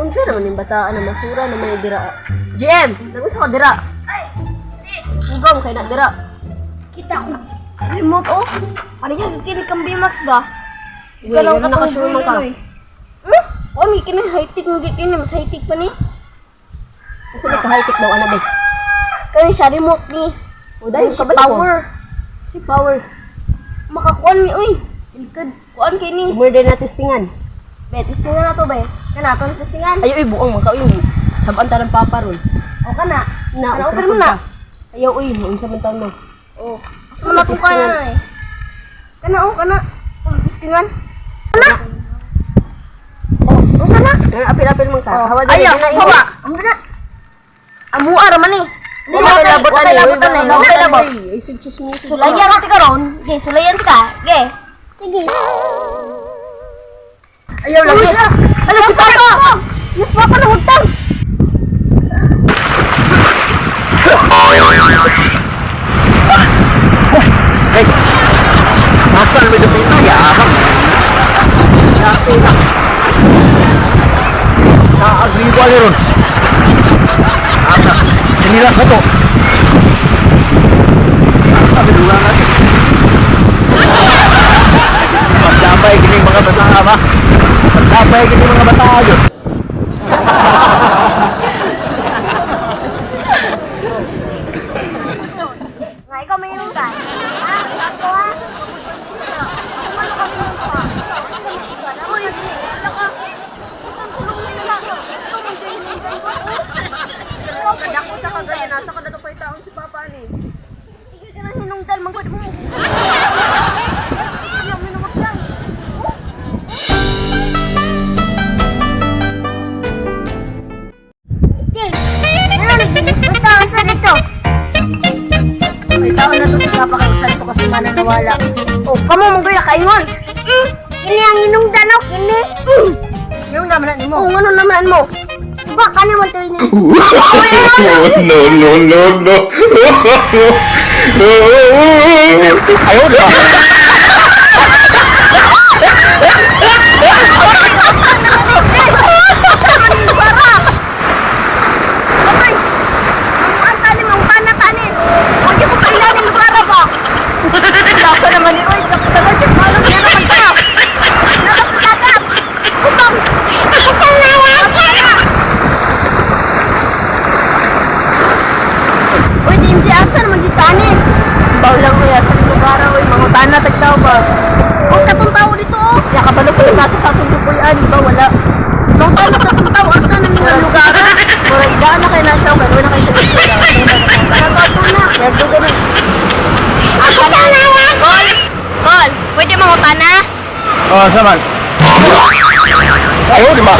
Unsa naman yung bataan na masura naman yung dira. GM, nag-unsa ka dira? Ay, di. Ugong kay na dira. Kita ko. Remote oh. Ano yan? Kini kang B-Max ba? Uy, ganun nakasure man ka. Hmm? Oh, may kini high-tech, may kini mas high-tech pa ni. Unsa may ka-high-tech daw ana be? Kani sa remote ni. O dahil Si kabalo ko. power. Si power. Makakuan mi uy. Likod. Kuan kay ni. Murder na testingan. Be, testingan na to be. Kana to testingan. Ayo uy buong man ka uy. Sabaan ta ng papa ron. O kana. Na, Kana open open mo na. Ayaw uy, unsa man taon mo? Oh. Asa man natong kana eh. Kana oh kana. Oh, testingan. Kana. Oh, unsa na? Nga apil-apil man ka. Oh, Hawa dali ayaw, na imo. hawa. Amo na. Amuar man eh. Hindi Wala na labot labot ani, labot uy, ani. wala Wala labot. uy. Ay, sig chismis. Sulayan ka karon. Ge, sulayan ka. Ge. Sige. Ayaw lagi. Ala si Papa. Yes, Papa na hugtang. Hey, asal may dapita ya? Sa agriwa ni ron. Asa, kanila sa to. Asa, binula natin. Pagdabay kini mga bata ba? Pagdabay kini mga bata yun. Nga ikaw may hugtang. Ha? Ako ha. Kadako sa kagayan, nasa ka na to taon si papa ani. Hindi ka na hinungdan, magod mo. May taon na to si papa kay usan to kasi mana nawala. Oh, kamo mong gaya kaingon. Kini ang hinungdan oh, kini. Yung naman na nimo. Oh, ngano naman mo? Ba ka naman to ini. No, no, no, no. Ayaw na. Patay. Ang tani mong pana tani. Huwag mo kailangan lugar ba? Dako naman ni oy, dako naman si Palo niya naman ta. Nakapagkatap. Utang. Utang na lang. Uy, DMJ asa naman gyud tani. Baw lang uy asa ni lugar oy, mangutana tag tao ba. Huwag katong tao dito oh. Ya kabalo ko nasa katong dupuyan, di ba wala. Mangutana katong tao asa na nga lugar. Murag daan na kay na siya, kay wala kay sa lugar. Nagato na. Nagduga na. Ako na lang. Kol. Kol, pwede mangutana? Oh, saman. Ayaw, di ba?